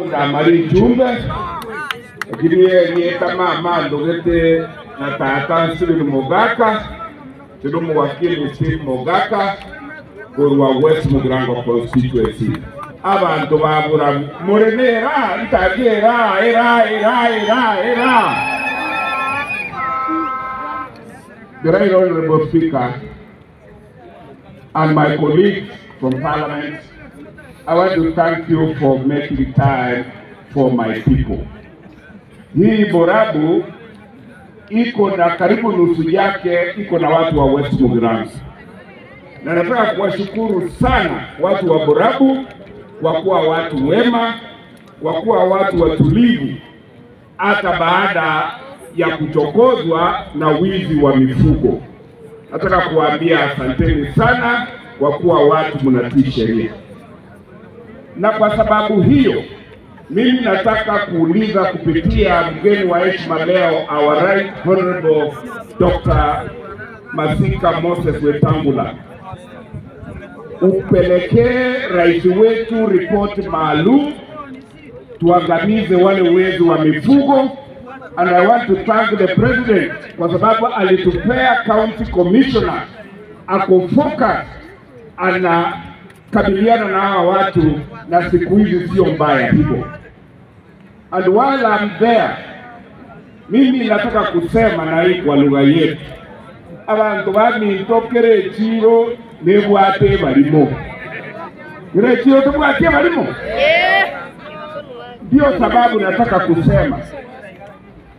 Ndamari jumbe lakini ni mama ndogete na tata Stephen Mogaka tudumu wakili Stephen Mogaka korwa West Mugirango constituency abantu babura murenera ntagira era era era era. The Right Honorable Speaker and my colleagues from Parliament, I want to thank you for making time for my people. Hii Borabu iko na karibu nusu yake iko na watu wa West Mugirango. Na nataka kuwashukuru sana watu wa Borabu kwa kuwa watu wema, kwa kuwa watu watulivu hata baada ya kuchokozwa na wizi wa mifugo. Nataka kuwaambia asanteni sana kwa kuwa watu mnatii sheria. Na kwa sababu hiyo mimi nataka kuuliza kupitia mgeni wa heshima leo, our Right Honorable Dr. Masika Moses Wetangula, upelekee rais wetu ripoti maalum tuangamize wale wezi wa mifugo. And I want to thank the president kwa sababu alitupea county commissioner ako focus, anakabiliana na hawa watu na siku hizi sio mbaya hivyo. And while I'm there, mimi nataka kusema na hii kwa lugha yetu, abantu bamintokere chiro nebwate balimo rechiro tubwate balimo. Ndio sababu nataka kusema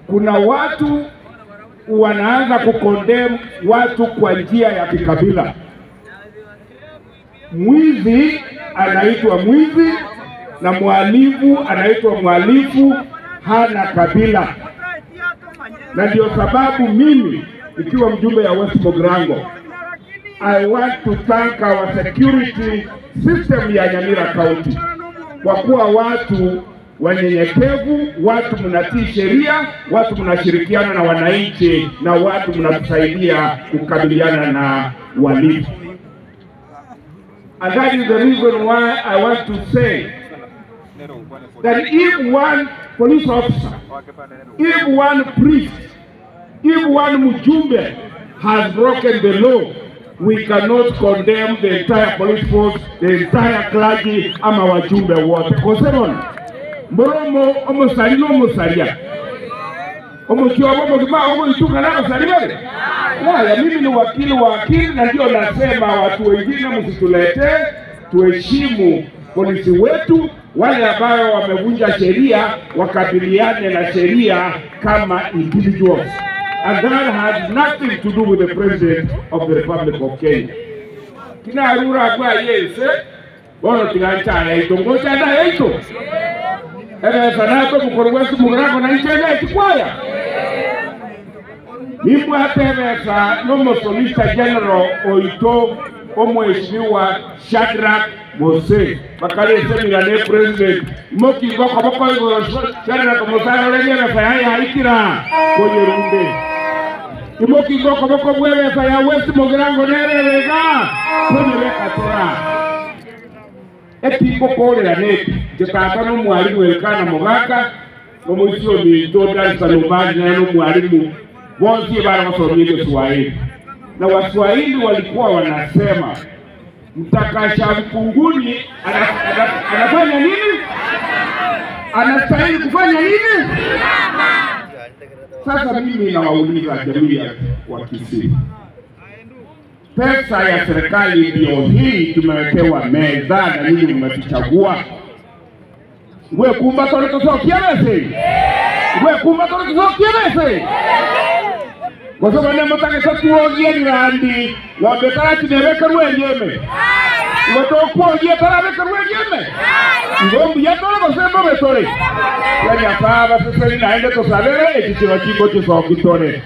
kuna watu wanaanza kukondem watu kwa njia ya kikabila. Mwizi anaitwa mwizi na mhalifu anaitwa mhalifu, hana kabila. Na ndio sababu mimi nikiwa mjumbe ya West Mugirango, I want to thank our security system ya Nyamira County kwa kuwa watu wanyenyekevu, watu mnatii sheria, watu mnashirikiana na wananchi na watu mnatusaidia kukabiliana na wahalifu. And that is the reason why I want to say that if one police officer, if one priest, if one mjumbe has broken the law, we cannot condemn the entire police force, the entire clergy, ama wajumbe wote. Koseron, mboromo omusali omusalia. Omukiwa omo omo ituka na omusalia. Wala mimi ni wakili wa akili na ndio nasema watu wengine msitulete, tuheshimu polisi wetu. Wale ambao wamevunja sheria wakabiliane na sheria kama individuals. And that has nothing to do with the President of the Republic of Kenya. Kina arura kwa yese, bono tigancha yaito, ngocha da yaito. Ere sanato mukoro West Mugirango na ichega ichikwaya. Nimwateresa nomo Solicitor General oito omheshimiwa Shadrack Mose. Bakale semira ne president. Moki ngoko boko Shadrack Mose arolenya na ya haikira kwenye runde. Imoki ngoko boko bwewe ya West Mugirango nererega kwenye leka tora. Eti kokole neti jetata no mwalimu Elkana Mogaka no mwisio ni Jordan Salomani na no mwalimu wote bara wasomie Kiswahili. Na Waswahili walikuwa wanasema mtakasha mkunguni anafanya nini? Anastahili kufanya nini? Sasa mimi nawauliza jamii ya wa Kisii, pesa ya serikali ndio hii tumewekewa meza na nyinyi mmetuchagua. Wewe kumba tole tosokielese. Wewe kumba tole tosokielese. Kwa sababu ni mtaka tuogie ngandi, wabetara tinebeka rweyeme. Watokuogie tarabeka rweyeme. Ngombe ya tole kusema betore. Yani hapa sasa ninaenda tusabere ekichiro chiko chisokitore.